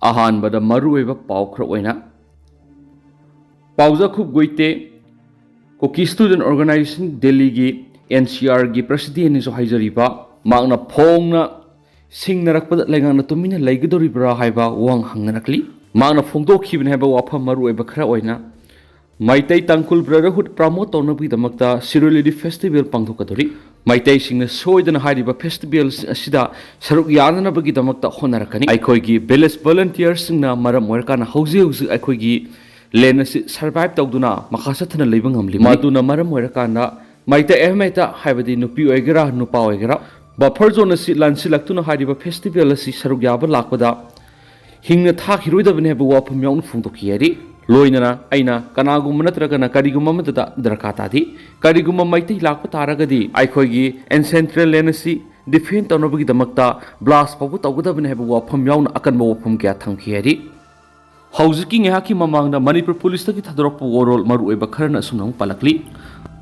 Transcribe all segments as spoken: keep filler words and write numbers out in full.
ꯑꯍꯥꯟꯕꯗ ꯃꯔꯨꯑꯣꯏꯕ ꯄꯥꯎ ꯈꯔ ꯑꯣꯏꯅ, ꯄꯥꯎꯖꯥꯈꯨꯞ ꯒꯣꯏꯇꯦ, ꯀꯨꯀꯤ ꯁ꯭ꯇꯨꯗꯦꯟꯠ ꯑꯣꯔꯒꯅꯥꯏꯖꯦꯁꯟ ꯗꯦꯜꯂꯤꯒꯤ, ꯑꯦꯟ ꯁꯤ ꯑꯥꯔꯒꯤ ꯄ꯭ꯔꯁꯤꯗꯦꯟꯠꯅꯤꯁꯨ ꯍꯥꯏꯖꯔꯤꯕ, ꯃꯍꯥꯛꯅ ꯐꯣꯡꯅ ꯁꯤꯡꯅꯔꯛꯄꯗ ꯂꯩꯉꯥꯛꯅ ꯇꯨꯃꯤꯟꯅ ꯂꯩꯒꯗꯧꯔꯤꯕ꯭ꯔꯥ ꯍꯥꯏꯕ ꯋꯥꯍꯪ ꯍꯪꯅꯔꯛꯂꯤ꯫ ꯃꯍꯥꯛꯅ ꯐꯣꯡꯗꯣꯛꯈꯤꯕꯅꯤ ꯍꯥꯏꯕ ꯋꯥꯐꯝ ꯃꯔꯨꯑꯣꯏꯕ ꯈꯔ ꯑꯣꯏꯅ, ꯃꯩꯇꯩ ꯇꯥꯡꯈꯨꯜ ꯕ꯭ꯔꯗꯔꯍꯨꯗ ꯄ꯭ꯔꯃꯣꯠ ꯇꯧꯅꯕꯒꯤꯗꯃꯛꯇ ꯁꯤꯔꯣꯏ ꯂꯤꯂꯤ ꯐꯦꯁꯇꯤꯚꯦꯜ ꯄꯥꯡꯊꯣꯛꯀꯗꯧꯔꯤ꯫ ꯃꯩꯇꯩꯁꯤꯡꯅ ꯁꯣꯏꯗꯅ ꯍꯥꯏꯔꯤꯕ ꯐꯦꯁꯇꯤꯚꯦꯜ ꯑꯁꯤꯗ ꯁꯔꯨꯛ ꯌꯥꯅꯅꯕꯒꯤꯗꯃꯛꯇ ꯍꯣꯠꯅꯔꯛꯀꯅꯤ꯫ ꯑꯩꯈꯣꯏꯒꯤ ꯚꯤꯂꯦꯖ ꯚꯣꯂꯨꯟꯇꯤꯌꯔꯁꯤꯡꯅ ꯃꯔꯝ ꯑꯣꯏꯔꯀꯥꯟꯗ ꯍꯧꯖꯤꯛ ꯍꯧꯖꯤꯛ ꯑꯩꯈꯣꯏꯒꯤ ꯂꯦꯟ ꯑꯁꯤ ꯁꯔꯚꯥꯏꯚ ꯇꯧꯗꯨꯅ ꯃꯈꯥ ꯆꯠꯊꯅ ꯂꯩꯕ ꯉꯝꯂꯤꯕꯅꯤ꯫ ꯃꯗꯨꯅ ꯃꯔꯝ ꯑꯣꯏꯔꯀꯥꯟꯗ ꯃꯩꯇꯩ ꯑꯃꯍꯦꯛꯇ, ꯍꯥꯏꯕꯗꯤ ꯅꯨꯄꯤ ꯑꯣꯏꯒꯦꯔꯥ ꯅꯨꯄꯥ ꯑꯣꯏꯒꯦꯔꯥ, ꯕꯐꯔ ꯖꯣꯟ ꯑꯁꯤ ꯂꯥꯟꯁꯤꯜꯂꯛꯇꯨꯅ ꯍꯥꯏꯔꯤꯕ ꯐꯦꯁꯇꯤꯚꯦꯜ ꯑꯁꯤ ꯁꯔꯨꯛ ꯌꯥꯕ ꯂꯥꯛꯄꯗ ꯍꯤꯡꯅ ꯊꯥꯈꯤꯔꯣꯏꯗꯕꯅꯤ ꯍꯥꯏꯕ ꯋꯥꯐꯝ ꯌꯥꯎꯅ ꯐꯣꯡꯗꯣꯛꯈꯤ ꯍꯥꯏꯔꯤ꯫ ꯂꯣꯏꯅꯅ ꯑꯩꯅ ꯀꯅꯥꯒꯨꯝꯕ ꯅꯠꯇ꯭ꯔꯒꯅ ꯀꯔꯤꯒꯨꯝꯕ ꯑꯃꯠꯇꯗ ꯗꯔꯀꯥꯔ ꯇꯥꯗꯦ꯫ ꯀꯔꯤꯒꯨꯝꯕ ꯃꯩꯇꯩ ꯂꯥꯛꯄ ꯇꯥꯔꯒꯗꯤ ꯑꯩꯈꯣꯏꯒꯤ ꯑꯦꯟꯁꯦꯟꯇ꯭ꯔꯦꯜ ꯂꯦꯟ ꯑꯁꯤ ꯗꯤꯐꯦꯟ ꯇꯧꯅꯕꯒꯤꯗꯃꯛꯇ ꯕ꯭ꯂꯥꯁ ꯐꯥꯎꯕ ꯇꯧꯒꯗꯕꯅꯤ ꯍꯥꯏꯕ ꯋꯥꯐꯝ ꯌꯥꯎꯅ ꯑꯀꯟꯕ ꯋꯥꯐꯝ ꯀꯌꯥ ꯊꯝꯈꯤ ꯍꯥꯏꯔꯤ꯫ ꯍꯧꯖꯤꯛꯀꯤ ꯉꯥꯏꯍꯥꯛꯀꯤ ꯃꯃꯥꯡꯗ ꯃꯅꯤꯄꯨꯔ ꯄꯨꯂꯤꯁꯇꯒꯤ ꯊꯥꯗꯣꯔꯛꯄ ꯋꯥꯔꯣꯜ ꯃꯔꯨꯑꯣꯏꯕ ꯈꯔꯅ ꯑꯁꯨꯝꯅ ꯑꯃꯨꯛ ꯄꯥꯜꯂꯛꯂꯤ꯫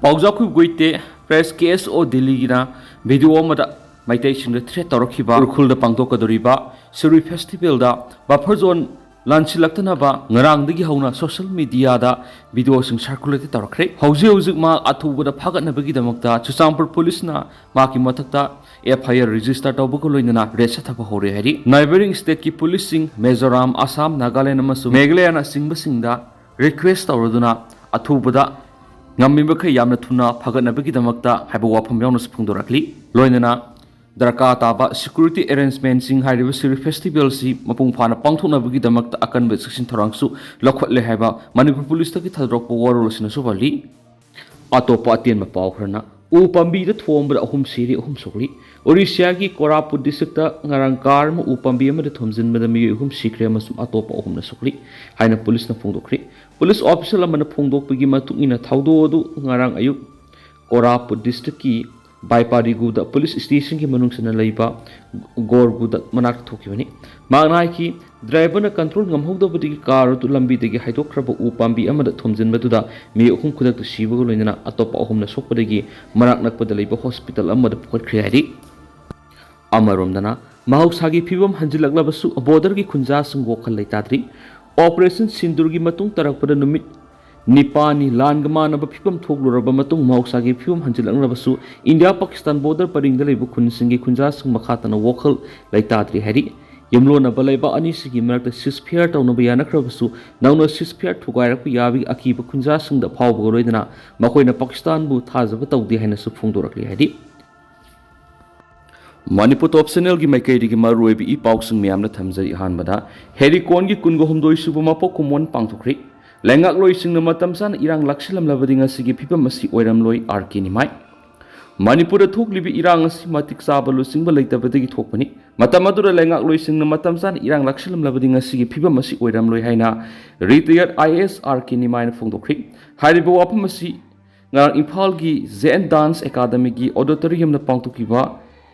ꯄꯥꯎꯖꯥꯈꯨ ꯒꯣꯏꯇꯦ, ꯄ꯭ꯔꯦꯁ ꯀꯦ ꯑꯦꯁ ꯑꯣ ꯗꯤꯜꯂꯤꯒꯤꯅ ꯚꯤꯗꯤꯑꯣ ꯑꯃꯗ ꯃꯩꯇꯩꯁꯤꯡꯗ ꯊ꯭ꯔꯦꯠ ꯇꯧꯔꯛꯈꯤꯕ ꯎꯈ꯭ꯔꯨꯜꯗ ꯄꯥꯡꯊꯣꯛꯀꯗꯧꯔꯤꯕ ꯁꯤꯔꯨꯏ ꯐꯦꯁꯇꯤꯚꯦꯜꯗ ꯕꯐꯔ ꯖꯣꯟ ꯂꯥꯟꯁꯤꯜꯂꯛꯇꯅꯕ ꯉꯔꯥꯡꯗꯒꯤ ꯍꯧꯅ ꯁꯣꯁꯤꯌꯦꯜ ꯃꯤꯗꯤꯌꯥꯗ ꯚꯤꯗꯤꯑꯣꯁꯤꯡ ꯁꯔꯀꯨꯂꯦꯠ ꯇꯧꯔꯛꯈ꯭ꯔꯦ꯫ ꯍꯧꯖꯤꯛ ꯍꯧꯖꯤꯛ ꯃꯍꯥꯛ ꯑꯊꯨꯕꯗ ꯐꯥꯒꯠꯅꯕꯒꯤꯗꯃꯛꯇ ꯆꯨꯔꯆꯥꯟꯄꯨꯔ ꯄꯨꯂꯤꯁꯅ ꯃꯍꯥꯛꯀꯤ ꯃꯊꯛꯇ ꯑꯦꯐ ꯑꯥꯏ ꯑꯥꯔ ꯔꯦꯖꯤꯁꯇꯔ ꯇꯧꯕꯒ ꯂꯣꯏꯅꯅ ꯔꯦꯗ ꯆꯠꯊꯕ ꯍꯧꯔꯦ ꯍꯥꯏꯔꯤ꯫ ꯅꯥꯏꯕꯔꯤꯡ ꯁ꯭ꯇꯦꯠꯀꯤ ꯄꯨꯂꯤꯁꯁꯤꯡ ꯃꯤꯖꯣꯔꯥꯝ, ꯑꯁꯥꯝ, ꯅꯥꯒꯥꯂꯦꯟ ꯑꯃꯁꯨꯡ ꯃꯦꯘꯥꯂꯌꯥꯅꯆꯤꯡꯕꯁꯤꯡꯗ ꯔꯤꯀ꯭ꯋꯦꯁ ꯇꯧꯔꯗꯨꯅ ꯑꯊꯨꯕꯗ ꯉꯝꯃꯤꯕꯈꯩ ꯌꯥꯝꯅ ꯊꯨꯅ ꯐꯒꯠꯅꯕꯒꯤꯗꯃꯛꯇ ꯍꯥꯏꯕ ꯋꯥꯐꯝ ꯌꯥꯎꯅꯁꯨ ꯐꯣꯡꯗꯣꯔꯛꯂꯤ꯫ ꯂꯣꯏꯅꯅ ꯗꯔꯀꯥꯔ ꯇꯥꯕ ꯁꯦꯀ꯭ꯌꯨꯔꯤꯇꯤ ꯑꯦꯔꯦꯟꯖꯃꯦꯟꯠꯁꯤꯡ, ꯍꯥꯏꯔꯤꯕ ꯁꯤꯔꯨꯏ ꯐꯦꯁꯇꯤꯚꯦꯜꯁꯤ ꯃꯄꯨꯡ ꯐꯥꯅ ꯄꯥꯡꯊꯣꯛꯅꯕꯒꯤꯗꯃꯛꯇ ꯑꯀꯟꯕ ꯆꯦꯛꯁꯤꯟ ꯊꯧꯔꯥꯡꯁꯨ ꯂꯧꯈꯠꯂꯦ ꯍꯥꯏꯕ ꯃꯅꯤꯄꯨꯔ ꯄꯨꯂꯤꯁꯇꯒꯤ ꯊꯥꯗꯣꯔꯛꯄ ꯋꯥꯔꯣꯜ ꯑꯁꯤꯅꯁꯨ ꯄꯜꯂꯤ꯫ ꯑꯇꯣꯞꯄ ꯑꯇꯦꯟꯕ ꯄꯥꯎ ꯈꯔꯅ, ꯎ ꯄꯥꯝꯕꯤꯗ ꯊꯣꯝꯕꯗ ꯑꯍꯨꯝ ꯁꯤꯔꯦ, ꯑꯍꯨꯝ ꯁꯣꯛꯂꯤ꯫ ꯑꯣꯔꯤꯁꯤꯌꯥꯒꯤ ꯀꯣꯔꯥꯄꯨꯠ ꯗꯤꯁꯇ꯭ꯔꯤꯛꯇ ꯉꯔꯥꯡ ꯀꯥꯔ ꯑꯃ ꯎ ꯄꯥꯝꯕꯤ ꯑꯃꯗ ꯊꯣꯝꯖꯤꯟꯕꯗ ꯃꯤꯑꯣꯏ ꯑꯍꯨꯝ ꯁꯤꯈ꯭ꯔꯦ ꯑꯃꯁꯨꯡ ꯑꯇꯣꯞꯄ ꯑꯍꯨꯝꯅ ꯁꯣꯛꯂꯤ ꯍꯥꯏꯅ ꯄꯨꯂꯤꯁꯅ ꯐꯣꯡꯗꯣꯛꯈ꯭ꯔꯦ꯫ ꯄꯨꯂꯤꯁ ꯑꯣꯐꯤꯁꯤꯌꯦꯜ ꯑꯃꯅ ꯐꯣꯡꯗꯣꯛꯄꯒꯤ ꯃꯇꯨꯡ ꯏꯟꯅ, ꯊꯧꯗꯣꯛ ꯑꯗꯨ ꯉꯔꯥꯡ ꯑꯌꯨꯛ ꯀꯣꯔꯥꯄꯨꯠ ꯗꯤꯁꯇ꯭ꯔꯤꯛꯀꯤ ꯕꯥꯏꯄꯥꯔꯤꯒꯨꯗ ꯄꯨꯂꯤꯁ ꯁ꯭ꯇꯦꯁꯟꯒꯤ ꯃꯅꯨꯡ ꯆꯟꯅ ꯂꯩꯕ ꯒꯣꯔꯒꯨꯗ ꯃꯅꯥꯛꯇ ꯊꯣꯛꯈꯤꯕꯅꯤ꯫ ꯃꯍꯥꯛꯅ ꯍꯥꯏꯈꯤ, ꯗ꯭ꯔꯥꯏꯚꯔꯅ ꯀꯟꯇ꯭ꯔꯣꯜ ꯉꯝꯍꯧꯗꯕꯗꯒꯤ ꯀꯥꯔ ꯑꯗꯨ ꯂꯝꯕꯤꯗꯒꯤ ꯍꯥꯏꯗꯣꯛꯈ꯭ꯔꯕ ꯎ ꯄꯥꯝꯕꯤ ꯑꯃꯗ ꯊꯣꯝꯖꯤꯟꯕꯗꯨꯗ ꯃꯤꯑꯣꯏ ꯑꯍꯨꯝ ꯈꯨꯗꯛꯇ ꯁꯤꯕꯒ ꯂꯣꯏꯅꯅ ꯑꯇꯣꯞꯄ ꯑꯍꯨꯝꯅ ꯁꯣꯛꯄꯗꯒꯤ ꯃꯅꯥꯛ ꯅꯛꯄꯗ ꯂꯩꯕ ꯍꯣꯁꯄꯤꯇꯥꯜ ꯑꯃꯗ ꯄꯨꯈꯠꯈ꯭ꯔꯦ ꯍꯥꯏꯔꯤ꯫ ꯑꯃꯔꯣꯝꯗꯅ, ꯃꯍꯧꯁꯥꯒꯤ ꯐꯤꯕꯝ ꯍꯟꯖꯤꯜꯂꯛꯂꯕꯁꯨ ꯕꯣꯔꯗꯔꯒꯤ ꯈꯨꯟꯖꯥꯁꯤꯡ ꯋꯥꯈꯜ ꯂꯩꯇꯥꯗ꯭ꯔꯤ꯫ ꯑꯣꯄꯔꯦꯁꯟ ꯁꯤꯟꯗꯨꯔꯒꯤ ꯃꯇꯨꯡ ꯇꯥꯔꯛꯄꯗ ꯅꯨꯃꯤꯠ ꯅꯤꯄꯥꯟꯅꯤ ꯂꯥꯟꯒ ꯃꯥꯟꯅꯕ ꯐꯤꯕꯝ ꯊꯣꯛꯂꯨꯔꯕ ꯃꯇꯨꯡ ꯃꯍꯧꯁꯥꯒꯤ ꯐꯤꯕꯝ ꯍꯟꯖꯤꯜꯂꯛꯂꯕꯁꯨ ꯏꯟꯗꯤꯌꯥ ꯄꯥꯀꯤꯁꯇꯥꯟ ꯕꯣꯔꯗꯔ ꯄꯔꯤꯡꯗ ꯂꯩꯕ ꯈꯨꯟꯁꯤꯡꯒꯤ ꯈꯨꯟꯖꯥꯁꯤꯡ ꯃꯈꯥ ꯇꯥꯅ ꯋꯥꯈꯜ ꯂꯩꯇꯥꯗ꯭ꯔꯤ ꯍꯥꯏꯔꯤ꯫ ꯌꯨꯝꯂꯣꯟꯅꯕ ꯂꯩꯕꯥꯛ ꯑꯅꯤꯁꯤꯒꯤ ꯃꯔꯛꯇ ceasefire ꯇꯧꯅꯕ ꯌꯥꯅꯈ꯭ꯔꯕꯁꯨ ꯅꯧꯅ ceasefire ꯊꯨꯒꯥꯏꯔꯛꯄ ꯌꯥꯕꯒꯤ ꯑꯀꯤꯕ ꯈꯨꯟꯖꯥꯁꯤꯡꯗ ꯐꯥꯎꯕꯒ ꯂꯣꯏꯅꯅ ꯃꯈꯣꯏꯅ ꯄꯥꯀꯤꯁꯇꯥꯟꯕꯨ ꯊꯥꯖꯕ ꯇꯧꯗꯦ ꯍꯥꯏꯅꯁꯨ ꯐꯣꯡꯗꯣꯔꯛꯂꯤ ꯍꯥꯏꯔꯤ꯫ ꯃꯅꯤꯄꯨꯔ ꯇꯣꯞ ꯆꯦꯅꯦꯜꯒꯤ ꯃꯥꯏꯀꯩꯗꯒꯤ ꯃꯔꯨꯑꯣꯏꯕ ꯏ ꯄꯥꯎꯁꯤꯡ ꯃꯌꯥꯝꯅ ꯊꯝꯖꯔꯤ꯫ ꯑꯍꯥꯟꯕꯗ, ꯍꯦꯔꯤꯀꯣꯟꯒꯤ ꯀꯨꯟꯒ ꯍꯨꯝꯗꯣꯏ ꯁꯨꯕ ꯃꯄꯣꯛ ꯀꯨꯝꯑꯣꯟ ꯄꯥꯡꯊꯣꯛꯈ꯭ꯔꯤ꯫ ꯂꯩꯉꯥꯛꯂꯣꯏꯁꯤꯡꯅ ꯃꯇꯝ ꯆꯥꯅ ꯏꯔꯥꯡ ꯂꯥꯛꯁꯤꯜꯂꯝꯂꯕꯗꯤ ꯉꯁꯤꯒꯤ ꯐꯤꯕꯝ ꯑꯁꯤ ꯑꯣꯏꯔꯝꯂꯣꯏ, ꯑꯥꯔ ꯀꯦ ꯅꯤꯃꯥꯏ꯫ ꯃꯅꯤꯄꯨꯔꯗ ꯊꯣꯛꯂꯤꯕ ꯏꯔꯥꯡ ꯑꯁꯤ ꯃꯇꯤꯛ ꯆꯥꯕ ꯂꯨꯆꯤꯡꯕ ꯂꯩꯇꯕꯗꯒꯤ ꯊꯣꯛꯄꯅꯤ꯫ ꯃꯇꯝ ꯑꯗꯨꯗ ꯂꯩꯉꯥꯛꯂꯣꯏꯁꯤꯡꯅ ꯃꯇꯝ ꯆꯥꯅ ꯏꯔꯥꯡ ꯂꯥꯛꯁꯤꯜꯂꯝꯂꯕꯗꯤ ꯉꯁꯤꯒꯤ ꯐꯤꯕꯝ ꯑꯁꯤ ꯑꯣꯏꯔꯝꯂꯣꯏ ꯍꯥꯏꯅ retire I A S R ꯀꯦ ꯅꯤꯃꯥꯏꯅ ꯐꯣꯡꯗꯣꯛꯈ꯭ꯔꯤ꯫ ꯍꯥꯏꯔꯤꯕ ꯋꯥꯐꯝ ꯑꯁꯤ ꯉꯔꯥꯡ ꯏꯝꯐꯥꯜꯒꯤ ꯖꯦ ꯑꯦꯟ ꯗꯥꯟꯁ ꯑꯦꯀꯥꯗꯃꯤꯒꯤ ꯑꯣꯗꯤꯇꯣꯔꯤꯌꯝꯗ ꯄꯥꯡꯊꯣꯛꯈꯤꯕ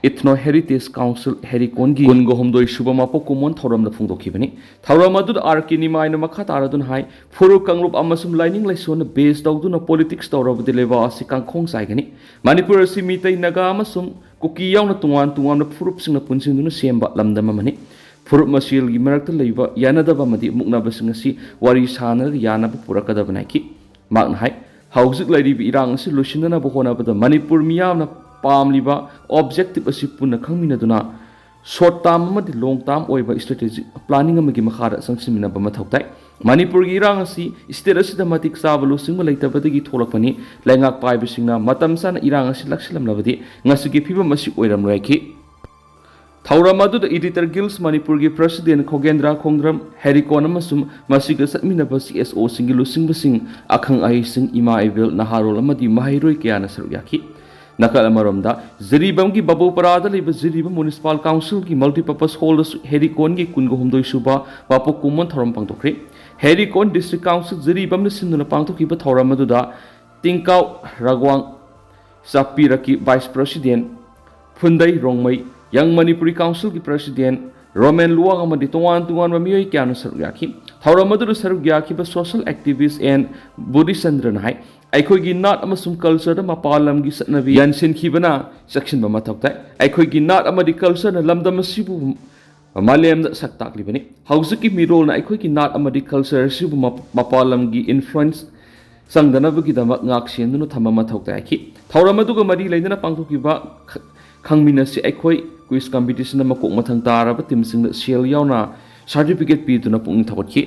ꯏꯊꯅꯣ ꯍꯦꯔꯤꯇꯦꯖ ꯀꯥꯎꯟꯁꯤꯜ ꯍꯦꯔꯤꯀꯣꯟꯒꯤ ꯀꯨꯟꯒ ꯍꯨꯝꯗꯣꯏ ꯁꯨꯕ ꯃꯄꯣꯛ ꯀꯨꯝꯑꯣꯟ ꯊꯧꯔꯝꯗ ꯐꯣꯡꯗꯣꯛꯈꯤꯕꯅꯤ꯫ ꯊꯧꯔꯝ ꯑꯗꯨꯗ ꯑꯥꯔ ꯀꯦ ꯅꯤꯃꯥꯏꯅ ꯃꯈꯥ ꯇꯥꯔꯗꯨꯅ ꯍꯥꯏ, ꯐꯨꯔꯨꯞ ꯀꯥꯡꯂꯨꯞ ꯑꯃꯁꯨꯡ ꯂꯥꯏꯅꯤꯡ ꯂꯥꯏꯁꯣꯟꯅ ꯕꯦꯖ ꯇꯧꯗꯨꯅ ꯄꯣꯂꯤꯇꯤꯛꯁ ꯇꯧꯔꯕꯗꯤ ꯂꯩꯕꯥꯛ ꯑꯁꯤ ꯀꯥꯡꯈꯣꯡ ꯆꯥꯏꯒꯅꯤ꯫ ꯃꯅꯤꯄꯨꯔ ꯑꯁꯤ ꯃꯤꯇꯩ, ꯅꯥꯒꯥ ꯑꯃꯁꯨꯡ ꯀꯨꯀꯤ ꯌꯥꯎꯅ ꯇꯣꯉꯥꯟ ꯇꯣꯉꯥꯟꯕ ꯐꯨꯔꯨꯞꯁꯤꯡꯅ ꯄꯨꯟꯁꯤꯟꯗꯨꯅ ꯁꯦꯝꯕ ꯂꯝꯗꯝ ꯑꯃꯅꯤ꯫ ꯐꯨꯔꯨꯞ ꯃꯁꯦꯜꯒꯤ ꯃꯔꯛꯇ ꯂꯩꯕ ꯌꯥꯅꯗꯕ ꯑꯃꯗꯤ ꯃꯨꯛꯅꯕꯁꯤꯡ ꯑꯁꯤ ꯋꯥꯔꯤ ꯁꯥꯅꯔꯒ ꯌꯥꯅꯕ ꯄꯨꯔꯛꯀꯗꯕꯅꯤ ꯍꯥꯏꯈꯤ꯫ ꯃꯍꯥꯛꯅ ꯍꯥꯏ, ꯍꯧꯖꯤꯛ ꯂꯩꯔꯤꯕ ꯏꯔꯥꯡ ꯑꯁꯤ ꯂꯣꯏꯁꯤꯟꯅꯅꯕ ꯍꯣꯠꯅꯕꯗ ꯃꯅꯤꯄꯨꯔ ꯃꯤꯌꯥꯝꯅ ꯄꯥꯝꯂꯤꯕ ꯑꯣꯕꯖꯦꯛꯇꯤꯚ ꯑꯁꯤ ꯄꯨꯟꯅ ꯈꯪꯃꯤꯟꯅꯗꯨꯅ ꯁꯣꯔꯠ ꯇꯥꯔꯝ ꯑꯃꯗꯤ ꯂꯣꯡ ꯇꯥꯔꯝ ꯑꯣꯏꯕ ꯁ꯭ꯇ꯭ꯔꯦꯇꯦꯖꯤꯛ ꯄ꯭ꯂꯥꯅꯤꯡ ꯑꯃꯒꯤ ꯃꯈꯥꯗ ꯆꯪꯁꯤꯟꯃꯤꯟꯅꯕ ꯃꯊꯧ ꯇꯥꯏ꯫ ꯃꯅꯤꯄꯨꯔꯒꯤ ꯏꯔꯥꯡ ꯑꯁꯤ ꯁ꯭ꯇꯦꯠ ꯑꯁꯤꯗ ꯃꯇꯤꯛ ꯆꯥꯕ ꯂꯨꯆꯤꯡꯕ ꯂꯩꯇꯕꯗꯒꯤ ꯊꯣꯛꯂꯛꯄꯅꯤ꯫ ꯂꯩꯉꯥꯛ ꯄꯥꯏꯕꯁꯤꯡꯅ ꯃꯇꯝ ꯆꯥꯅ ꯏꯔꯥꯡ ꯑꯁꯤ ꯂꯥꯛꯁꯤꯜꯂꯝꯂꯕꯗꯤ ꯉꯁꯤꯒꯤ ꯐꯤꯕꯝ ꯑꯁꯤ ꯑꯣꯏꯔꯝꯂꯣꯏ ꯍꯥꯏꯈꯤ꯫ ꯊꯧꯔꯝ ꯑꯗꯨꯗ ꯏꯗꯤꯇꯔ ꯒꯤꯜꯁ ꯃꯅꯤꯄꯨꯔꯒꯤ ꯄ꯭ꯔꯁꯤꯗꯦꯟ ꯈꯣꯒꯦꯟꯗ꯭ꯔ ꯈꯣꯡꯗ꯭ꯔꯝ, ꯍꯦꯔꯤꯀꯣꯟ ꯑꯃꯁꯨꯡ ꯃꯁꯤꯒ ꯆꯠꯃꯤꯟꯅꯕ ꯁꯤ ꯑꯦꯁ ꯑꯣꯁꯤꯡꯒꯤ ꯂꯨꯆꯤꯡꯕꯁꯤꯡ, ꯑꯈꯪ ꯑꯍꯩꯁꯤꯡ, ꯏꯃꯥ ꯏꯕꯦꯜ, ꯅꯍꯥꯔꯣꯜ ꯑꯃꯗꯤ ꯃꯍꯩꯔꯣꯏ ꯀꯌꯥꯅ ꯁꯔꯨꯛ ꯌꯥꯈꯤ꯫ ꯅꯥꯀꯜ ꯑꯃꯔꯣꯝꯗ, ꯖꯤꯔꯤꯕꯥꯝꯒꯤ ꯕꯥꯕꯨꯄꯔꯥꯗ ꯂꯩꯕ ꯖꯤꯔꯤꯕꯥꯝ ꯃ꯭ꯌꯨꯅꯤꯁꯤꯄꯥꯜ ꯀꯥꯎꯟꯁꯤꯜꯒꯤ ꯃꯜꯇꯤꯄꯔꯄꯁ ꯍꯣꯜꯗꯁꯨ ꯍꯦꯔꯤꯀꯣꯟꯒꯤ ꯀꯨꯟꯒ ꯍꯨꯝꯗꯣꯏ ꯁꯨꯕ ꯋꯥꯄꯣꯛ ꯀꯨꯝꯑꯣꯟ ꯊꯧꯔꯝ ꯄꯥꯡꯊꯣꯛꯈ꯭ꯔꯤ꯫ ꯍꯦꯔꯤꯀꯣꯟ ꯗꯤꯁꯇ꯭ꯔꯤꯛ ꯀꯥꯎꯟꯁꯤꯜ ꯖꯤꯔꯤꯕꯥꯝꯅ ꯁꯤꯟꯗꯨꯅ ꯄꯥꯡꯊꯣꯛꯈꯤꯕ ꯊꯧꯔꯝ ꯑꯗꯨꯗ ꯇꯤꯡꯀꯥꯎ ꯔꯥꯒ꯭ꯋꯥꯡ ꯆꯥꯄꯤꯔꯛꯀꯤ ꯚꯥꯏꯁ ꯄ꯭ꯔꯁꯤꯗꯦꯟ, ꯐꯨꯟꯗꯩ ꯔꯣꯡꯃꯩ ꯌꯪ ꯃꯅꯤꯄꯨꯔꯤ ꯀꯥꯎꯟꯁꯤꯜꯒꯤ ꯄ꯭ꯔꯁꯤꯗꯦꯟ ꯔꯣꯃꯦꯟ ꯂꯨꯋꯥꯡ ꯑꯃꯗꯤ ꯇꯣꯉꯥꯟ ꯇꯣꯉꯥꯟꯕ ꯃꯤꯑꯣꯏ ꯀꯌꯥꯅ ꯁꯔꯨꯛ ꯌꯥꯈꯤ꯫ ꯊꯧꯔꯝ ꯑꯗꯨꯗ ꯁꯔꯨꯛ ꯌꯥꯈꯤꯕ social activist ꯑꯦꯟ ꯕꯣꯙꯤꯆꯟꯗ꯭ꯔꯅ ꯍꯥꯏ, ꯑꯩꯈꯣꯏꯒꯤ ꯅꯥꯠ ꯑꯃꯁꯨꯡ cultureꯗ ꯃꯄꯥꯟ ꯂꯝꯒꯤ ꯆꯠꯅꯕꯤ ꯌꯥꯟꯁꯤꯟꯈꯤꯕꯅ ꯆꯦꯛꯁꯤꯟꯕ ꯃꯊꯧ ꯇꯥꯏ꯫ ꯑꯩꯈꯣꯏꯒꯤ ꯅꯥꯠ ꯑꯃꯗꯤ cultureꯅ ꯂꯝꯗꯝ ꯑꯁꯤꯕꯨ ꯃꯥꯂꯦꯝꯗ ꯁꯛ ꯇꯥꯛꯂꯤꯕꯅꯤ꯫ ꯍꯧꯖꯤꯛꯀꯤ ꯃꯤꯔꯣꯜꯅ ꯑꯩꯈꯣꯏꯒꯤ ꯅꯥꯠ ꯑꯃꯗꯤ culture ꯑꯁꯤꯕꯨ ꯃ-, ꯃꯄꯥꯟ ꯂꯝꯒꯤ influence ꯆꯪꯗꯅꯕꯒꯤꯗꯃꯛ ꯉꯥꯛ ꯁꯦꯟꯗꯨꯅ ꯊꯝꯕ ꯃꯊꯧ ꯇꯥꯏ ꯍꯥꯏꯈꯤ꯫ ꯊꯧꯔꯝ ꯑꯗꯨꯒ ꯃꯔꯤ ꯂꯩꯅꯅ ꯄꯥꯡꯊꯣꯛꯈꯤꯕ ꯈ-, ꯈꯪꯃꯤꯟꯅꯁꯤ ꯑꯩꯈꯣꯏ quiz competitionꯗ ꯃꯀꯣꯛ ꯃꯊꯪ ꯇꯥꯔꯕ teamꯁꯤꯡꯗ ꯁꯦꯜ ꯌꯥꯎꯅ certificate ꯄꯤꯗꯨꯅ ꯄꯨꯛꯅꯤꯡ ꯊꯧꯒꯠꯈꯤ꯫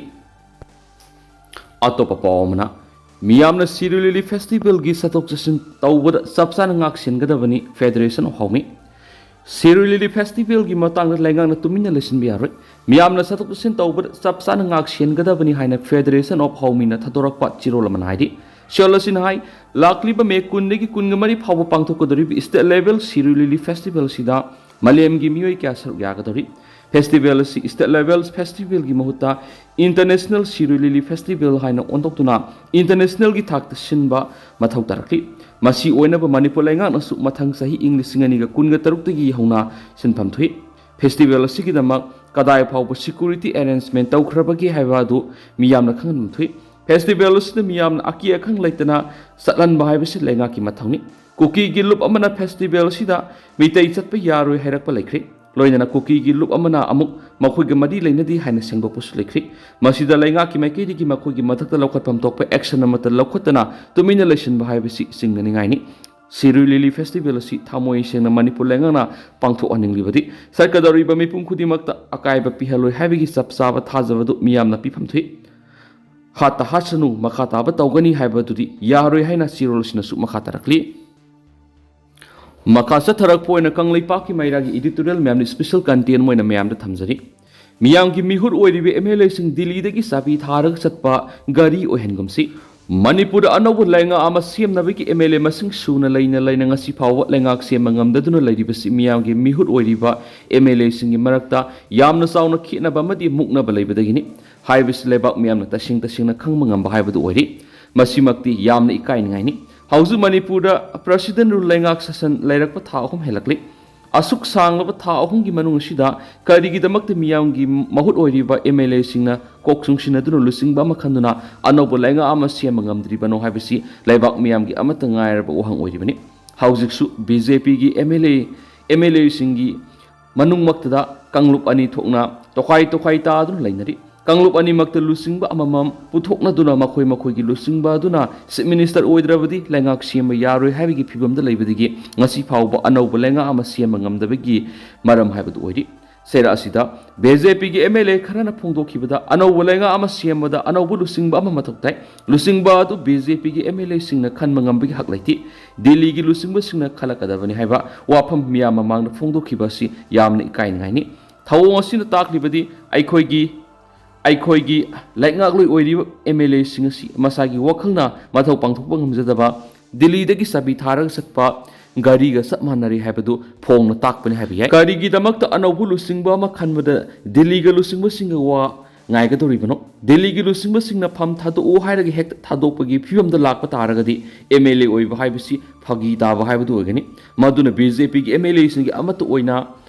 ꯑꯇꯣꯞꯄ ꯄꯥꯎ ꯑꯃꯅ, ꯃꯤꯌꯥꯝꯅ ꯁꯤꯔꯣꯏ ꯂꯤꯂꯤ festivalꯒꯤ ꯆꯠꯊꯣꯛ ꯆꯠꯁꯤꯟ ꯇꯧꯕꯗ ꯆꯞ ꯆꯥꯅ ꯉꯥꯛ ꯁꯦꯟꯒꯗꯕꯅꯤ, Federation of Hawmi꯫ ꯁꯤꯔꯣꯏ ꯂꯤꯂꯤ festivalꯒꯤ ꯃꯇꯥꯡꯗ ꯂꯩꯉꯥꯛꯅ ꯇꯨꯃꯤꯟꯅ ꯂꯩꯁꯤꯟꯕ ꯌꯥꯔꯣꯏ꯫ ꯃꯤꯌꯥꯝꯅ ꯆꯠꯊꯣꯛ ꯆꯠꯁꯤꯟ ꯇꯧꯕꯗ ꯆꯞ ꯆꯥꯅ ꯉꯥꯛ ꯁꯦꯟꯒꯗꯕꯅꯤ ꯍꯥꯏꯅ Federation of Hawmiꯅ ꯊꯥꯗꯣꯔꯛꯄ ꯆꯦꯔꯣꯜ ꯑꯃꯅ ꯍꯥꯏꯔꯤ꯫ ꯆꯦꯔꯣꯜ ꯑꯁꯤꯅ ꯍꯥꯏ, ꯂꯥꯛꯂꯤꯕ ꯃꯦ ꯀꯨꯟꯗꯒꯤ ꯀꯨꯟꯃꯔꯤ ꯐꯥꯎꯕ ꯄꯥꯡꯊꯣꯛꯀꯗꯧꯔꯤꯕ state level ꯁꯤꯔꯣꯏ ꯂꯤꯂꯤ festivalꯁꯤꯗ ꯃꯥꯂꯦꯝꯒꯤ ꯃꯤꯑꯣꯏ ꯀꯌꯥ ꯁꯔꯨꯛ ꯌꯥꯒꯗꯧꯔꯤ꯫ Festival ꯑꯁꯤ state level festivalꯒꯤ ꯃꯍꯨꯠꯇ International ꯁꯤꯔꯣꯏ ꯂꯤꯂꯤ festival ꯍꯥꯏꯅ ꯑꯣꯟꯊꯣꯛꯇꯨꯅ internationalꯒꯤ ꯊꯥꯛꯇ ꯁꯤꯟꯕ ꯃꯊꯧ ꯇꯥꯔꯛꯂꯤ꯫ ꯃꯁꯤ ꯑꯣꯏꯅꯕ ꯃꯅꯤꯄꯨꯔ ꯂꯩꯉꯥꯛꯅꯁꯨ ꯃꯊꯪ ꯆꯍꯤ ꯏꯪ ꯂꯤꯁꯤꯡ ꯑꯅꯤꯒ ꯀꯨꯟꯒ ꯇꯔꯨꯛꯇꯒꯤ ꯍꯧꯅ ꯁꯤꯟꯐꯝ ꯊꯣꯛꯏ꯫ Festival ꯑꯁꯤꯒꯤꯗꯃꯛ ꯀꯗꯥꯏ ꯐꯥꯎꯕ security arrangement ꯇꯧꯈ꯭ꯔꯕꯒꯦ ꯍꯥꯏꯕ ꯑꯗꯨ ꯃꯤꯌꯥꯝꯅ ꯈꯪꯍꯟꯐꯝ ꯊꯣꯛꯏ꯫ Festival ꯑꯁꯤꯗ ꯃꯤꯌꯥꯝꯅ ꯑꯀꯤ ꯑꯈꯪ ꯂꯩꯇꯅ ꯆꯠꯍꯟꯕ ꯍꯥꯏꯕꯁꯤ ꯂꯩꯉꯥꯛꯀꯤ ꯃꯊꯧꯅꯤ꯫ ꯀꯨꯀꯤꯒꯤ ꯂꯨꯞ ꯑꯃꯅ festival ꯑꯁꯤꯗ ꯃꯤꯇꯩ ꯆꯠꯄ ꯌꯥꯔꯣꯏ ꯍꯥꯏꯔꯛꯄ ꯂꯩꯈ꯭ꯔꯦ꯫ ꯂꯣꯏꯅꯅ ꯀꯨꯀꯤꯒꯤ ꯂꯨꯞ ꯑꯃꯅ ꯑꯃꯨꯛ ꯃꯈꯣꯏꯒ ꯃꯔꯤ ꯂꯩꯅꯗꯦ ꯍꯥꯏꯅ ꯁꯦꯡꯗꯣꯛꯄꯁꯨ ꯂꯩꯈ꯭ꯔꯦ꯫ ꯃꯁꯤꯗ ꯂꯩꯉꯥꯛꯀꯤ ꯃꯥꯏꯀꯩꯗꯒꯤ ꯃꯈꯣꯏꯒꯤ ꯃꯊꯛꯇ ꯂꯧꯈꯠꯐꯝ ꯊꯣꯛꯄ action ꯑꯃꯠꯇ ꯂꯧꯈꯠꯇꯅ ꯇꯨꯃꯤꯟꯅ ꯂꯩꯁꯤꯟꯕ ꯍꯥꯏꯕꯁꯤ ꯆꯤꯡꯅꯅꯤꯡꯉꯥꯏꯅꯤ꯫ ꯁꯤꯔꯣꯏ ꯂꯤꯂꯤ festival ꯑꯁꯤ ꯊꯃꯣꯏ ꯁꯦꯡꯅ ꯃꯅꯤꯄꯨꯔ ꯂꯩꯉꯥꯛꯅ ꯄꯥꯡꯊꯣꯛꯍꯟꯅꯤꯡꯂꯤꯕꯗꯤ ꯁꯔꯨꯛ ꯌꯥꯔꯤꯕ ꯃꯤꯄꯨꯝ ꯈꯨꯗꯤꯡꯃꯛꯇ ꯑꯀꯥꯏꯕ ꯄꯤꯍꯜꯂꯣꯏ ꯍꯥꯏꯕꯒꯤ ꯆꯞ ꯆꯥꯕ ꯊꯥꯖꯕꯗꯨ ꯃꯤꯌꯥꯝꯅ ꯄꯤꯐꯝ ꯊꯣꯛꯏ꯫ ꯍꯥꯠꯇ ꯍꯥꯠꯁꯅꯨ, ꯃꯈꯥ ꯇꯥꯕ ꯇꯧꯒꯅꯤ ꯍꯥꯏꯕꯗꯨꯗꯤ ꯌꯥꯔꯣꯏ ꯍꯥꯏꯅ ꯆꯦꯔꯣꯜ ꯑꯁꯤꯅꯁꯨ ꯃꯈꯥ ꯇꯥꯔꯛꯂꯤ꯫ ꯃꯈꯥ ꯆꯠꯊꯔꯛꯄ ꯑꯣꯏꯅ ꯀꯪꯂꯩꯄꯥꯛꯀꯤ ꯃꯩꯔꯥꯒꯤ editorial ꯃꯌꯥꯝꯅ special content ꯑꯣꯏꯅ ꯃꯌꯥꯝꯗ ꯊꯝꯖꯔꯤ꯫ ꯃꯤꯌꯥꯝꯒꯤ ꯃꯤꯍꯨꯠ ꯑꯣꯏꯔꯤꯕ MLAꯁꯤꯡ ꯗꯤꯜꯂꯤꯗꯒꯤ ꯆꯥꯕꯤ ꯊꯥꯔꯒ ꯆꯠꯄ ꯒꯥꯔꯤ ꯑꯣꯏꯍꯟꯒꯨꯝꯁꯤ꯫ ꯃꯅꯤꯄꯨꯔꯗ ꯑꯅꯧꯕ ꯂꯩꯉꯥꯛ ꯑꯃ ꯁꯦꯝꯅꯕꯒꯤ MLA ꯃꯁꯤꯡ ꯁꯨꯅ ꯂꯩꯅ ꯂꯩꯅ ꯉꯁꯤ ꯐꯥꯎꯕ ꯂꯩꯉꯥꯛ ꯁꯦꯝꯕ ꯉꯝꯗꯗꯨꯅ ꯂꯩꯔꯤꯕꯁꯤ ꯃꯤꯌꯥꯝꯒꯤ ꯃꯤꯍꯨꯠ ꯑꯣꯏꯔꯤꯕ MLAꯁꯤꯡꯒꯤ ꯃꯔꯛꯇ ꯌꯥꯝꯅ ꯆꯥꯎꯅ ꯈꯦꯠꯅꯕ ꯑꯃꯗꯤ ꯃꯨꯛꯅꯕ ꯂꯩꯕꯗꯒꯤꯅꯤ꯫ ꯍꯥꯏꯕꯁꯤ ꯂꯩꯕꯥꯛ ꯃꯤꯌꯥꯝꯅ ꯇꯁꯦꯡ ꯇꯁꯦꯡꯅ ꯈꯪꯕ ꯉꯝꯕ ꯍꯥꯏꯕꯗꯨ ꯑꯣꯏꯔꯤ꯫ ꯃꯁꯤꯃꯛꯇꯤ ꯌꯥꯝꯅ ꯏꯀꯥꯏꯅꯤꯡꯉꯥꯏꯅꯤ꯫ ꯍꯧꯖꯤꯛ ꯃꯅꯤꯄꯨꯔꯗ president rule ꯂꯩꯉꯥꯛ ꯁꯥꯁꯟ ꯂꯩꯔꯛꯄ ꯊꯥ ꯑꯍꯨꯝ ꯍꯦꯜꯂꯛꯂꯤ꯫ ꯑꯁꯨꯛ ꯁꯥꯡꯂꯕ ꯊꯥ ꯑꯍꯨꯝꯒꯤ ꯃꯅꯨꯡ ꯑꯁꯤꯗ ꯀꯔꯤꯒꯤꯗꯃꯛꯇ ꯃꯤꯌꯥꯝꯒꯤ ꯃꯍꯨꯠ ꯑꯣꯏꯔꯤꯕ ꯑꯦꯝ ꯑꯦꯜ ꯑꯦꯁꯤꯡꯅ ꯀꯣꯛ ꯆꯨꯡꯁꯤꯟꯅꯗꯨꯅ ꯂꯨꯆꯤꯡꯕ ꯑꯃ ꯈꯟꯗꯨꯅ ꯑꯅꯧꯕ ꯂꯩꯉꯥꯛ ꯑꯃ ꯁꯦꯝꯕ ꯉꯝꯗ꯭ꯔꯤꯕꯅꯣ ꯍꯥꯏꯕꯁꯤ ꯂꯩꯕꯥꯛ ꯃꯤꯌꯥꯝꯒꯤ ꯑꯃꯠꯇ ꯉꯥꯏꯔꯕ ꯋꯥꯍꯪ ꯑꯣꯏꯔꯤꯕꯅꯤ꯫ ꯍꯧꯖꯤꯛꯁꯨ ꯕꯤ ꯖꯦ ꯄꯤꯒꯤ M L A, M L ꯑꯦꯁꯤꯡꯒꯤ ꯃꯅꯨꯡꯃꯛꯇꯗ ꯀꯥꯡꯂꯨꯞ ꯑꯅꯤ ꯊꯣꯛꯅ ꯇꯣꯈꯥꯏ ꯇꯣꯈꯥꯏ ꯇꯥꯗꯨꯅ ꯂꯩꯅꯔꯤ꯫ ꯀꯥꯡꯂꯨꯞ ꯑꯅꯤꯃꯛꯇ ꯂꯨꯆꯤꯡꯕ ꯑꯃꯃꯝ ꯄꯨꯊꯣꯛꯅꯗꯨꯅ ꯃꯈꯣꯏ ꯃꯈꯣꯏꯒꯤ ꯂꯨꯆꯤꯡꯕ ꯑꯗꯨꯅ ꯆꯤꯐ ꯃꯤꯅꯤꯁꯇꯔ ꯑꯣꯏꯗ꯭ꯔꯕꯗꯤ ꯂꯩꯉꯥꯛ ꯁꯦꯝꯕ ꯌꯥꯔꯣꯏ ꯍꯥꯏꯕꯒꯤ ꯐꯤꯕꯝꯗ ꯂꯩꯕꯗꯒꯤ ꯉꯁꯤ ꯐꯥꯎꯕ ꯑꯅꯧꯕ ꯂꯩꯉꯥꯛ ꯑꯃ ꯁꯦꯝꯕ ꯉꯝꯗꯕꯒꯤ ꯃꯔꯝ ꯍꯥꯏꯕꯗꯨ ꯑꯣꯏꯔꯤ꯫ ꯆꯩꯔꯥꯛ ꯑꯁꯤꯗ ꯕꯤ ꯖꯦ ꯄꯤꯒꯤ ꯑꯦꯝ ꯑꯦꯜ ꯑꯦ ꯈꯔꯅ ꯐꯣꯡꯗꯣꯛꯈꯤꯕꯗ ꯑꯅꯧꯕ ꯂꯩꯉꯥꯛ ꯑꯃ ꯁꯦꯝꯕꯗ ꯑꯅꯧꯕ ꯂꯨꯆꯤꯡꯕ ꯑꯃ ꯃꯊꯧ ꯇꯥꯏ꯫ ꯂꯨꯆꯤꯡꯕ ꯑꯗꯨ ꯕꯤ ꯖꯦ ꯄꯤꯒꯤ ꯑꯦꯝ ꯑꯦꯜ ꯑꯦꯁꯤꯡꯅ ꯈꯟꯕ ꯉꯝꯕꯒꯤ ꯍꯛ ꯂꯩꯇꯦ꯫ ꯗꯤꯜꯂꯤꯒꯤ ꯂꯨꯆꯤꯡꯕꯁꯤꯡꯅ ꯈꯜꯂꯛꯀꯗꯕꯅꯤ ꯍꯥꯏꯕ ꯋꯥꯐꯝ ꯃꯤꯌꯥꯝ ꯃꯃꯥꯡꯗ ꯐꯣꯡꯗꯣꯛꯈꯤꯕ ꯑꯁꯤ ꯌꯥꯝꯅ ꯏꯀꯥꯏꯅꯤꯡꯉꯥꯏꯅꯤ꯫ ꯊꯧꯑꯣꯡ ꯑꯁꯤꯅ ꯇꯥꯛꯂꯤꯕꯗꯤ ꯑꯩꯈꯣꯏꯒꯤ ꯑꯩꯈꯣꯏꯒꯤ ꯂꯩꯉꯥꯛꯂꯣꯏ ꯑꯣꯏꯔꯤꯕ ꯑꯦꯝ ꯑꯦꯜ ꯑꯦꯁꯤꯡ ꯑꯁꯤ ꯃꯁꯥꯒꯤ ꯋꯥꯈꯜꯅ ꯃꯊꯧ ꯄꯥꯡꯊꯣꯛꯄ ꯉꯝꯖꯗꯕ, ꯗꯤꯜꯂꯤꯗꯒꯤ ꯆꯥꯕꯤ ꯊꯥꯔꯒ ꯆꯠꯄ ꯒꯥꯔꯤꯒ ꯆꯞ ꯃꯥꯟꯅꯔꯦ ꯍꯥꯏꯕꯗꯨ ꯐꯣꯡꯅ ꯇꯥꯛꯄꯅꯤ ꯍꯥꯏꯕ ꯌꯥꯏ꯫ ꯀꯔꯤꯒꯤꯗꯃꯛꯇ ꯑꯅꯧꯕ ꯂꯨꯆꯤꯡꯕ ꯑꯃ ꯈꯟꯕꯗ ꯗꯤꯜꯂꯤꯒ ꯂꯨꯆꯤꯡꯕꯁꯤꯡꯒ ꯋꯥ ꯉꯥꯏꯒꯗꯧꯔꯤꯕꯅꯣ? ꯗꯤꯜꯂꯤꯒꯤ ꯂꯨꯆꯤꯡꯕꯁꯤꯡꯅ ꯐꯝ ꯊꯥꯗꯣꯛꯎ ꯍꯥꯏꯔꯒ ꯍꯦꯛꯇ ꯊꯥꯗꯣꯛꯄꯒꯤ ꯐꯤꯕꯝꯗ ꯂꯥꯛꯄ ꯇꯥꯔꯒꯗꯤ ꯑꯦꯝ ꯑꯦꯜ ꯑꯦ ꯑꯣꯏꯕ ꯍꯥꯏꯕꯁꯤ ꯐꯥꯒꯤ ꯇꯥꯕ ꯍꯥꯏꯕꯗꯨ ꯑꯣꯏꯒꯅꯤ꯫ ꯃꯗꯨꯅ ꯕꯤ ꯖꯦ ꯄꯤꯒꯤ ꯑꯦꯝ ꯑꯦꯜ ꯑꯦꯁꯤꯡꯒꯤ ꯑꯃꯠꯇ ꯑꯣꯏꯅ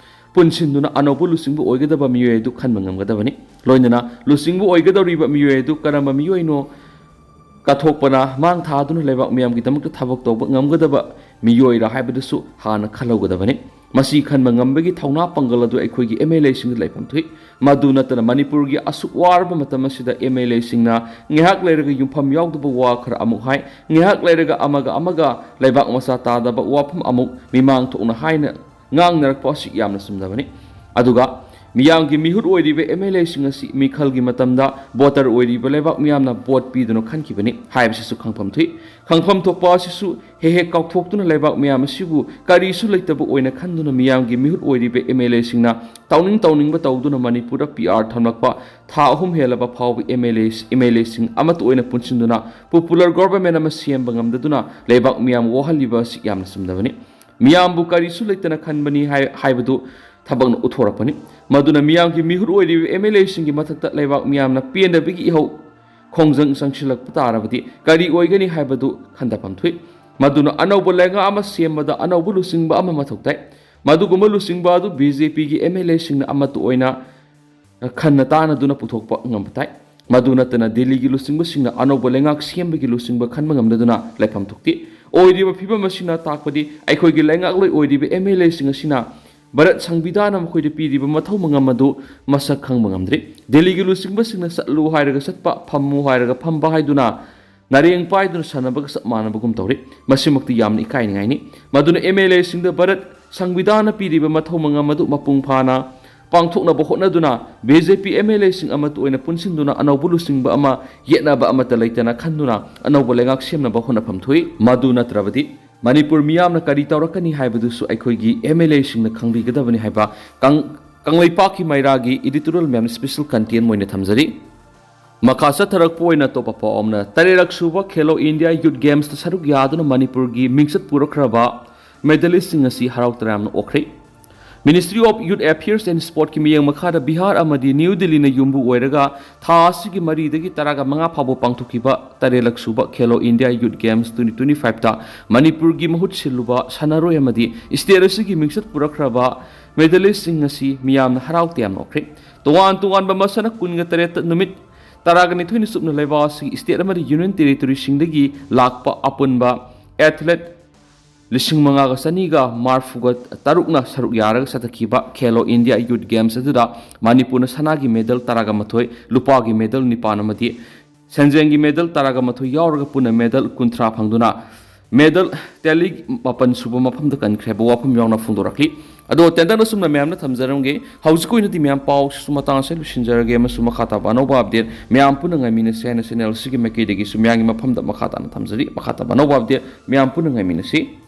ꯄꯨꯟꯁꯤꯟꯗꯨꯅ ꯑꯅꯧꯕ ꯂꯨꯆꯤꯡꯕ ꯑꯣꯏꯒꯗꯕ ꯃꯤꯑꯣꯏ ꯑꯗꯨ ꯈꯟꯕ ꯉꯝꯒꯗꯕꯅꯤ꯫ ꯂꯣꯏꯅꯅ ꯂꯨꯆꯤꯡꯕ ꯑꯣꯏꯒꯗꯧꯔꯤꯕ ꯃꯤꯑꯣꯏ ꯑꯗꯨ ꯀꯔꯝꯕ ꯃꯤꯑꯣꯏꯅꯣ ꯀꯠꯊꯣꯛꯄꯅ ꯃꯥꯡ ꯊꯥꯗꯨꯅ ꯂꯩꯕꯥꯛ ꯃꯤꯌꯥꯝꯒꯤꯗꯃꯛꯇ ꯊꯕꯛ ꯇꯧꯕ ꯉꯝꯒꯗꯕ ꯃꯤꯑꯣꯏꯔꯥ ꯍꯥꯏꯕꯗꯨꯁꯨ ꯍꯥꯟꯅ ꯈꯜꯍꯧꯒꯗꯕꯅꯤ꯫ ꯃꯁꯤ ꯈꯟꯕ ꯉꯝꯕꯒꯤ ꯊꯧꯅꯥ ꯄꯥꯡꯒꯜ ꯑꯗꯨ ꯑꯩꯈꯣꯏꯒꯤ ꯑꯦꯝ ꯑꯦꯜ ꯑꯦꯁꯤꯡꯗ ꯂꯩꯐꯝ ꯊꯣꯛꯏ꯫ ꯃꯗꯨ ꯅꯠꯇꯅ ꯃꯅꯤꯄꯨꯔꯒꯤ ꯑꯁꯨꯛ ꯋꯥꯔꯕ ꯃꯇꯝ ꯑꯁꯤꯗ ꯑꯦꯝ ꯑꯦꯜ ꯑꯦꯁꯤꯡꯅ ꯉꯥꯏꯍꯥꯛ ꯂꯩꯔꯒ ꯌꯨꯝꯐꯝ ꯌꯥꯎꯗꯕ ꯋꯥ ꯈꯔ ꯑꯃꯨꯛ ꯍꯥꯏ, ꯉꯥꯏꯍꯥꯛ ꯂꯩꯔꯒ ꯑꯃꯒ ꯑꯃꯒ ꯂꯩꯕꯥꯛ ꯃꯆꯥ ꯇꯥꯗꯕ ꯋꯥꯐꯝ ꯑꯃꯨꯛ ꯃꯤꯃꯥꯡ ꯊꯣꯛꯅ ꯍꯥꯏꯅ ꯉꯥꯡꯅꯔꯛꯄ ꯑꯁꯤ ꯌꯥꯝꯅ ꯆꯨꯝꯗꯕꯅꯤ꯫ ꯑꯗꯨꯒ ꯃꯤꯌꯥꯝꯒꯤ ꯃꯤꯍꯨꯠ ꯑꯣꯏꯔꯤꯕ ꯑꯦꯝ ꯑꯦꯜ ꯑꯦꯁꯤꯡ ꯑꯁꯤ ꯃꯤꯈꯜꯒꯤ ꯃꯇꯝꯗ ꯚꯣꯇꯔ ꯑꯣꯏꯔꯤꯕ ꯂꯩꯕꯥꯛ ꯃꯤꯌꯥꯝꯅ ꯚꯣꯠ ꯄꯤꯗꯨꯅ ꯈꯟꯈꯤꯕꯅꯤ ꯍꯥꯏꯕꯁꯤꯁꯨ ꯈꯪꯐꯝ ꯊꯣꯛꯏ꯫ ꯈꯪꯐꯝ ꯊꯣꯛꯄ ꯑꯁꯤꯁꯨ ꯍꯦꯛ ꯍꯦꯛ ꯀꯥꯎꯊꯣꯛꯇꯨꯅ ꯂꯩꯕꯥꯛ ꯃꯤꯌꯥꯝ ꯑꯁꯤꯕꯨ ꯀꯔꯤꯁꯨ ꯂꯩꯇꯕ ꯑꯣꯏꯅ ꯈꯟꯗꯨꯅ ꯃꯤꯌꯥꯝꯒꯤ ꯃꯤꯍꯨꯠ ꯑꯣꯏꯔꯤꯕ ꯑꯦꯝ ꯑꯦꯜ ꯑꯦꯁꯤꯡꯅ ꯇꯧꯅꯤꯡ ꯇꯧꯅꯤꯡꯕ ꯇꯧꯗꯨꯅ ꯃꯅꯤꯄꯨꯔꯗ ꯄꯤ ꯑꯥꯔ ꯊꯝꯂꯛꯄ ꯊꯥ ꯑꯍꯨꯝ ꯍꯦꯜꯂꯕ ꯐꯥꯎꯕ M L A, M L ꯑꯦꯁꯤꯡ ꯑꯃꯠꯇ ꯑꯣꯏꯅ ꯄꯨꯟꯁꯤꯟꯗꯨꯅ ꯄꯣꯄꯨꯂꯔ ꯒꯣꯚꯔꯟꯃꯦꯟ ꯑꯃ ꯁꯦꯝꯕ ꯉꯝꯗꯗꯨꯅ ꯂꯩꯕꯥꯛ ꯃꯤꯌꯥꯝ ꯋꯥꯍꯜꯂꯤꯕ ꯑꯁꯤ ꯌꯥꯝꯅ ꯆꯨꯝꯗꯕꯅꯤ꯫ ꯃꯤꯌꯥꯝꯕꯨ ꯀꯔꯤꯁꯨ ꯂꯩꯇꯅ ꯈꯟꯕꯅꯤ ꯍꯥꯏ-, ꯍꯥꯏꯕꯗꯨ ꯊꯕꯛꯅ ꯎꯠꯊꯣꯔꯛꯄꯅꯤ꯫ ꯃꯗꯨꯅ ꯃꯤꯌꯥꯝꯒꯤ ꯃꯤꯍꯨꯠ ꯑꯣꯏꯔꯤꯕ ꯑꯦꯝ ꯑꯦꯜ ꯑꯦꯁꯤꯡꯒꯤ ꯃꯊꯛꯇ ꯂꯩꯕꯥꯛ ꯃꯤꯌꯥꯝꯅ ꯄꯦꯟꯗꯕꯒꯤ ꯏꯍꯧ ꯈꯣꯡꯖꯪ ꯆꯪꯁꯤꯜꯂꯛꯄ ꯇꯥꯔꯕꯗꯤ ꯀꯔꯤ ꯑꯣꯏꯒꯅꯤ ꯍꯥꯏꯕꯗꯨ ꯈꯟꯊꯐꯝ ꯊꯣꯛꯏ꯫ ꯃꯗꯨꯅ ꯑꯅꯧꯕ ꯂꯩꯉꯥꯛ ꯑꯃ ꯁꯦꯝꯕꯗ ꯑꯅꯧꯕ ꯂꯨꯆꯤꯡꯕ ꯑꯃ ꯃꯊꯧ ꯇꯥꯏ꯫ ꯃꯗꯨꯒꯨꯝꯕ ꯂꯨꯆꯤꯡꯕ ꯑꯗꯨ ꯕꯤ ꯖꯦ ꯄꯤꯒꯤ ꯑꯦꯝ ꯑꯦꯜ ꯑꯦꯁꯤꯡꯅ ꯑꯃꯠꯇ ꯑꯣꯏꯅ ꯈꯟꯅ ꯇꯥꯅꯗꯨꯅ ꯄꯨꯊꯣꯛꯄ ꯉꯝꯕ ꯇꯥꯏ꯫ ꯃꯗꯨ ꯅꯠꯇꯅ ꯗꯦꯜꯂꯤꯒꯤ ꯂꯨꯆꯤꯡꯕꯁꯤꯡꯅ ꯑꯅꯧꯕ ꯂꯩꯉꯥꯛ ꯁꯦꯝꯕꯒꯤ ꯂꯨꯆꯤꯡꯕ ꯈꯟꯕ ꯉꯝꯅꯗꯨꯅ ꯂꯩꯐꯝ ꯊꯣꯛꯇꯦ꯫ ꯑꯣꯏꯔꯤꯕ ꯐꯤꯕꯝ ꯑꯁꯤꯅ ꯇꯥꯛꯄꯗꯤ ꯑꯩꯈꯣꯏꯒꯤ ꯂꯩꯉꯥꯛꯂꯣꯏ ꯑꯣꯏꯔꯤꯕ ꯑꯦꯝ ꯑꯦꯜ ꯑꯦꯁꯤꯡ ꯑꯁꯤꯅ ꯚꯥꯔꯠ ꯁꯪꯕꯤꯙꯥꯟꯅ ꯃꯈꯣꯏꯗ ꯄꯤꯔꯤꯕ ꯃꯊꯧ ꯃꯉꯝ ꯑꯗꯨ ꯃꯁꯛ ꯈꯪꯕ ꯉꯝꯗ꯭ꯔꯤ꯫ ꯗꯦꯜꯂꯤꯒꯤ ꯂꯨꯆꯤꯡꯕꯁꯤꯡꯅ ꯆꯠꯂꯨ ꯍꯥꯏꯔꯒ ꯆꯠꯄ, ꯐꯝꯃꯨ ꯍꯥꯏꯔꯒ ꯐꯝꯕ ꯍꯥꯏꯗꯨꯅ ꯅꯥꯔꯦꯡ ꯄꯥꯏꯗꯨꯅ ꯁꯥꯟꯅꯕꯒ ꯆꯞ ꯃꯥꯟꯅꯕꯒꯨꯝ ꯇꯧꯔꯤ꯫ ꯃꯁꯤꯃꯛꯇꯤ ꯌꯥꯝꯅ ꯏꯀꯥꯏꯅꯤꯡꯉꯥꯏꯅꯤ꯫ ꯃꯗꯨꯅ ꯑꯦꯝ ꯑꯦꯜ ꯑꯦꯁꯤꯡꯗ ꯚꯥꯔꯠ ꯁꯪꯕꯤꯙꯥꯟꯅ ꯄꯤꯔꯤꯕ ꯃꯊꯧ ꯃꯉꯝ ꯑꯗꯨ ꯃꯄꯨꯡ ꯐꯥꯅ ꯄꯥꯡꯊꯣꯛꯅꯕ ꯍꯣꯠꯅꯗꯨꯅ B J P M L ꯑꯦꯁꯤꯡ ꯑꯃꯠꯇ ꯑꯣꯏꯅ ꯄꯨꯟꯁꯤꯟꯗꯨꯅ ꯑꯅꯧꯕ ꯂꯨꯆꯤꯡꯕ ꯑꯃ ꯌꯦꯠꯅꯕ ꯑꯃꯠꯇ ꯂꯩꯇꯅ ꯈꯟꯗꯨꯅ ꯑꯅꯧꯕ ꯂꯩꯉꯥꯛ ꯁꯦꯝꯅꯕ ꯍꯣꯠꯅꯐꯝ ꯊꯣꯛꯏ꯫ ꯃꯗꯨ ꯅꯠꯇ꯭ꯔꯕꯗꯤ ꯃꯅꯤꯄꯨꯔ ꯃꯤꯌꯥꯝꯅ ꯀꯔꯤ ꯇꯧꯔꯛꯀꯅꯤ ꯍꯥꯏꯕꯗꯨꯁꯨ ꯑꯩꯈꯣꯏꯒꯤ ꯑꯦꯝ ꯑꯦꯜ ꯑꯦꯁꯤꯡꯅ ꯈꯪꯕꯤꯒꯗꯕꯅꯤ ꯍꯥꯏꯕ ꯀꯪ-, ꯀꯪꯂꯩꯄꯥꯛꯀꯤ ꯃꯩꯔꯥꯒꯤ editorial ꯃꯌꯥꯝ special content ꯑꯣꯏꯅ ꯊꯝꯖꯔꯤ꯫ ꯃꯈꯥ ꯆꯠꯊꯔꯛꯄ ꯑꯣꯏꯅ ꯑꯇꯣꯞꯄ ꯄꯥꯎ ꯑꯃꯅ, ꯇꯔꯦꯠꯂꯛ ꯁꯨꯕ ꯈꯦꯂꯣ ꯏꯟꯗꯤꯌꯥ ꯌꯨꯠ ꯒꯦꯝꯁꯇ ꯁꯔꯨꯛ ꯌꯥꯗꯨꯅ ꯃꯅꯤꯄꯨꯔꯒꯤ ꯃꯤꯡꯆꯠ ꯄꯨꯔꯛꯈ꯭ꯔꯕ ꯃꯦꯗꯥꯂꯤꯁꯁꯤꯡ ꯑꯁꯤ ꯍꯔꯥꯎ ꯇꯌꯥꯝꯅ ꯑꯣꯛꯈ꯭ꯔꯦ꯫ Ministry of Youth Affairs and Sportꯀꯤ ꯃꯤꯠꯌꯦꯡ ꯃꯈꯥꯗ ꯕꯤꯍꯥꯔ ꯑꯃꯗꯤ ꯅ꯭ꯌꯨ ꯗꯤꯜꯂꯤꯅ ꯌꯨꯝꯕꯨ ꯑꯣꯏꯔꯒ ꯊꯥ ꯑꯁꯤꯒꯤ ꯃꯔꯤꯗꯒꯤ ꯇꯔꯥꯒ ꯃꯉꯥ ꯐꯥꯎꯕ ꯄꯥꯡꯊꯣꯛꯈꯤꯕ ꯇꯔꯦꯠꯂꯛ ꯁꯨꯕ ꯈꯦꯂꯣ ꯏꯟꯗꯤꯌꯥ ꯌꯨꯠ ꯒꯦꯝꯁ twenty twenty fiveꯇ ꯃꯅꯤꯄꯨꯔꯒꯤ ꯃꯍꯨꯠ ꯁꯤꯜꯂꯨꯕ ꯁꯥꯟꯅꯔꯣꯏ ꯑꯃꯗꯤ state ꯑꯁꯤꯒꯤ ꯃꯤꯡꯆꯠ ꯄꯨꯔꯛꯈ꯭ꯔꯕ ꯃꯦꯗꯥꯂꯤꯁꯁꯤꯡ ꯑꯁꯤ ꯃꯤꯌꯥꯝꯅ ꯍꯔꯥꯎ ꯇꯌꯥꯝꯅ ꯑꯣꯛꯈ꯭ꯔꯦ꯫ ꯇꯣꯉꯥꯟ ꯇꯣꯉꯥꯟꯕ ꯃꯁꯥꯟꯅ ꯀꯨꯟꯒ ꯇꯔꯦꯠꯇ ꯅꯨꯃꯤꯠ ꯇꯔꯥꯒ ꯅꯤꯊꯣꯏꯅꯤ ꯆꯨꯞꯅ ꯂꯩꯕꯥꯛ ꯑꯁꯤꯒꯤ state ꯑꯃꯗꯤ union territoryꯁꯤꯡꯗꯒꯤ ꯂꯥꯛꯄ ꯑꯄꯨꯟꯕ athlete ꯂꯤꯁꯤꯡ ꯃꯉꯥꯒ ꯆꯅꯤꯒ ꯃꯔꯤꯐꯨꯒ ꯇꯔꯨꯛꯅ ꯁꯔꯨꯛ ꯌꯥꯔꯒ ꯆꯠꯊꯈꯤꯕ ꯈꯦꯂꯣ ꯏꯟꯗꯤꯌꯥ ꯌꯨꯠ ꯒꯦꯝꯁ ꯑꯗꯨꯗ ꯃꯅꯤꯄꯨꯔꯅ ꯁꯅꯥꯒꯤ ꯃꯦꯗꯜ ꯇꯔꯥꯒ ꯃꯥꯊꯣꯏ, ꯂꯨꯄꯥꯒꯤ ꯃꯦꯗꯜ ꯅꯤꯄꯥꯟ ꯑꯃꯗꯤ ꯁꯦꯟꯖꯦꯡꯒꯤ ꯃꯦꯗꯜ ꯇꯔꯥꯒ ꯃꯥꯊꯣꯏ ꯌꯥꯎꯔꯒ ꯄꯨꯟꯅ ꯃꯦꯗꯜ ꯀꯨꯟꯊ꯭ꯔꯥ ꯐꯪꯗꯨꯅ ꯃꯦꯗꯜ tally ꯃꯥꯄꯟ ꯁꯨꯕ ꯃꯐꯝꯗ ꯀꯟꯈ꯭ꯔꯦ ꯍꯥꯏꯕ ꯋꯥꯐꯝ ꯌꯥꯎꯅ ꯐꯣꯡꯗꯣꯔꯛꯂꯤ꯫ ꯑꯗꯣ ꯇꯦꯟꯗꯪꯅ ꯑꯁꯨꯝꯅ ꯃꯌꯥꯝꯅ ꯊꯝꯖꯔꯝꯒꯦ꯫ ꯍꯧꯖꯤꯛꯀꯤ ꯑꯣꯏꯅꯗꯤ ꯃꯌꯥꯝ ꯄꯥꯎꯁꯤꯁꯨ ꯃꯇꯥꯡ ꯑꯁꯤꯗ ꯂꯣꯏꯁꯤꯟꯖꯔꯒꯦ ꯑꯃꯁꯨꯡ ꯃꯈꯥ ꯇꯥꯕ ꯑꯅꯧꯕ update ꯃꯌꯥꯝ ꯄꯨꯟꯅ ꯉꯥꯏꯃꯤꯟꯅꯁꯦ ꯍꯥꯏꯅ channel ꯑꯁꯤꯒꯤ ꯃꯥꯏꯀꯩꯗꯒꯤꯁꯨ ꯃꯌꯥꯝꯒꯤ ꯃꯐꯝꯗ ꯃꯈꯥ ꯇꯥꯅ ꯊꯝꯖꯔꯤ꯫ ꯃꯈꯥ ꯇꯥꯕ ꯑꯅꯧꯕ update ꯃꯌꯥꯝ ꯄꯨꯟꯅ ꯉꯥꯏꯃꯤꯟꯅꯁꯤ꯫